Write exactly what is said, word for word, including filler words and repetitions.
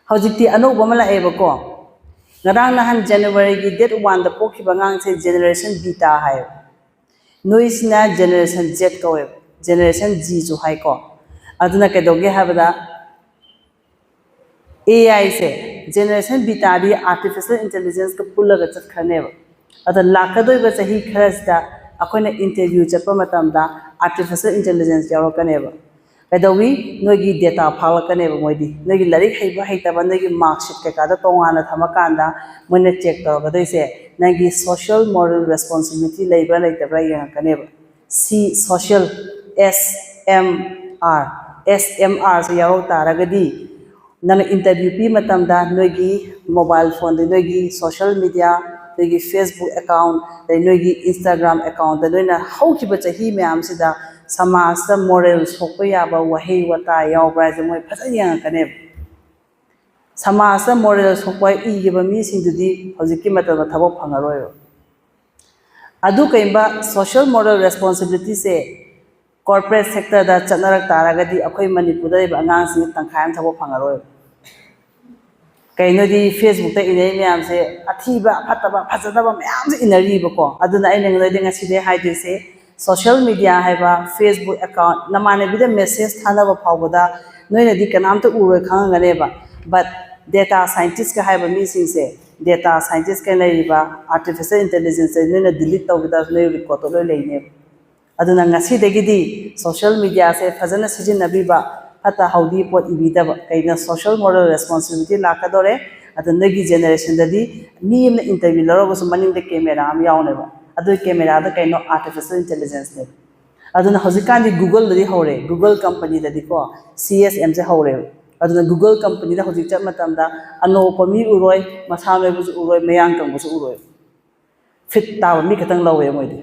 ꯍꯧꯖꯤꯛꯇꯤ ꯑꯅꯧꯕ ꯑꯃ ꯂꯥꯛꯑꯦꯕꯀꯣ꯫ ꯉꯔꯥꯡ ꯅꯍꯥꯟ January ꯒꯤ date one ꯗ ꯄꯣꯛꯈꯤꯕ ꯑꯉꯥꯡꯁꯦ Generation Beta ꯍꯥꯏꯌꯦꯕ꯫ ꯅꯣꯏꯁꯤꯅ Generation Z ꯀꯧꯋꯦꯕ, Generation G ꯁꯨ ꯍꯥꯏꯀꯣ꯫ ꯑꯗꯨꯅ ꯀꯩꯗꯧꯒꯦ ꯍꯥꯏꯕꯗ, A I say, Generation Beta D Artificial Intelligence ꯀ ꯄꯨꯜꯂꯒ ꯆꯠꯈ꯭ꯔꯅꯦꯕ꯫ ꯑꯗ ꯂꯥꯛꯀꯗꯣꯏꯕ ꯆꯍꯤ ꯈꯔꯁꯤꯗ ꯑꯩꯈꯣꯏꯅ interview ꯆꯠꯄ ꯃꯇꯝꯗ Artificial Intelligence ꯌꯥꯎꯔꯛꯀꯅꯦꯕ꯫ ꯀꯩꯗꯧꯏ? ꯅꯣꯏꯒꯤ data ꯐꯥꯛꯂꯛꯀꯅꯦꯕ ꯃꯣꯏꯗꯤ꯫ ꯅꯣꯏꯒꯤ ꯂꯥꯏꯔꯤꯛ ꯍꯩꯕ ꯍꯩꯇꯕ, ꯅꯣꯏꯒꯤ mark sheet ꯀꯩꯀꯥꯗꯣ ꯇꯣꯉꯥꯟꯅ ꯊꯝꯃꯀꯥꯟꯗ ꯃꯣꯏꯅ check ꯇꯧꯔꯛꯀꯗꯣꯏꯁꯦ ꯅꯪꯒꯤ social moral responsibility ꯂꯩꯕ꯭ꯔꯥ ꯂꯩꯇꯕ꯭ꯔꯥ ꯌꯦꯡꯉꯛꯀꯅꯦꯕ꯫ C, social, S M R, S M R ꯁꯦ ꯌꯥꯎꯔꯛ ꯇꯥꯔꯒꯗꯤ, ꯅꯪꯅ interview ꯄꯤ ꯃꯇꯝꯗ ꯅꯣꯏꯒꯤ mobile phone ꯗ, ꯅꯣꯏꯒꯤ social media, ꯅꯣꯏꯒꯤ Facebook account, ꯑꯗꯩ ꯅꯣꯏꯒꯤ Instagram account ꯗ ꯅꯣꯏꯅ ꯍꯧꯈꯤꯕ ꯆꯍꯤ ꯃꯌꯥꯝꯁꯤꯗ ꯁꯃꯥꯖꯇ moral ꯁꯣꯛꯄ ꯌꯥꯕ ꯋꯥꯍꯩ ꯋꯥꯇꯥ ꯌꯥꯎꯕ꯭ꯔꯥ ꯍꯥꯏꯁꯦ ꯃꯣꯏ ꯐꯖꯅ ꯌꯦꯡꯉꯛꯀꯅꯦꯕ꯫ ꯁꯃꯥꯖꯇ moral ꯁꯣꯛꯄ ꯏꯈꯤꯕ ꯃꯤꯁꯤꯡꯗꯨꯗꯤ ꯍꯧꯖꯤꯛꯀꯤ ꯃꯇꯝꯗ ꯊꯕꯛ ꯐꯪꯉꯔꯣꯏꯕ꯫ ꯑꯗꯨ ꯀꯩꯒꯨꯝꯕ social moral responsibility ꯁꯦ corporate sector ꯗ ꯆꯠꯅꯔꯛ ꯇꯥꯔꯒꯗꯤ ꯑꯩꯈꯣꯏ ꯃꯅꯤꯄꯨꯔꯗ ꯂꯩꯕ ꯑꯉꯥꯡꯁꯤꯡ ꯇꯪꯈꯥꯏ ꯑꯃ ꯊꯕꯛ ꯐꯪꯉꯔꯣꯏꯕ꯫ ꯀꯩꯅꯣꯗꯤ Facebook ꯇ ꯏꯅꯩ ꯃꯌꯥꯝꯁꯦ ꯑꯊꯤꯕ, ꯐꯠꯇꯕ, ꯐꯖꯗꯕ ꯃꯌꯥꯝꯁꯦ ꯏꯅꯔꯤꯕꯀꯣ꯫ ꯑꯗꯨꯅ ꯑꯩꯅ ꯅꯣꯏꯗ ꯉꯁꯤꯗꯩ ꯍꯥꯏꯗꯣꯏꯁꯦ, social media ꯍꯥꯏꯕ Facebook account, ꯅꯃꯥꯟꯅꯕꯤꯗ message ꯊꯥꯅꯕ ꯐꯥꯎꯕꯗ ꯅꯣꯏꯅꯗꯤ ꯀꯅꯥꯝꯇ ꯎꯔꯣꯏ ꯈꯪꯉꯝꯒꯅꯦꯕ, but data scientist ꯀ ꯍꯥꯏꯕ ꯃꯤꯁꯤꯡꯁꯦ, data scientist ꯀ ꯂꯩꯔꯤꯕ artificial intelligence ꯁꯦ ꯅꯣꯏꯅ delete ꯇꯧꯈꯤꯗ ꯅꯣꯏ record ꯇꯣ ꯂꯣꯏ ꯂꯩꯅꯦꯕ꯫ ꯑꯗꯨꯅ ꯉꯁꯤꯗꯒꯤꯗꯤ social media ꯁꯦ ꯐꯖꯅ ꯁꯤꯖꯤꯟꯅꯕꯤꯕ, ꯐꯠꯇ ꯍꯥꯎꯗꯤ ꯄꯣꯠ ꯏꯕꯤꯗꯕ꯫ ꯀꯩꯅꯣ, social moral responsibility ꯂꯥꯛꯀꯗꯧꯔꯦ꯫ ꯑꯗꯨ ꯅꯣꯏꯒꯤ generation ꯗꯗꯤ ꯃꯤ ꯑꯃꯅ interview ꯂꯧꯔꯒꯁꯨ ꯃꯅꯤꯡꯗ camera ꯑꯃ ꯌꯥꯎꯅꯦꯕ꯫ ꯑꯗꯨ camera ꯗ ꯀꯩꯅꯣ, artificial intelligence ꯅꯦꯕ꯫ ꯑꯗꯨꯅ ꯍꯧꯖꯤꯛꯀꯥꯟꯗꯤ Google ꯗꯗꯤ ꯍꯧꯔꯦ, Google company ꯗꯗꯤꯀꯣ C S M ꯁꯦ ꯍꯧꯔꯦꯕ꯫ ꯑꯗꯨꯅ Google company ꯗ ꯍꯧꯖꯤꯛ ꯆꯠ ꯃꯇꯝꯗ ꯑꯅꯣꯛꯄ ꯃꯤ ꯎꯔꯣꯏ, ꯃꯁꯥ ꯅꯣꯏꯕꯁꯨ ꯎꯔꯣꯏ, ꯃꯌꯥꯡ ꯀꯪꯕꯁꯨ ꯎꯔꯣꯏ꯫ Fit ꯇꯥꯕ ꯃꯤ ꯈꯛꯇꯪ ꯂꯧꯋꯦ ꯃꯣꯏꯗꯤ꯫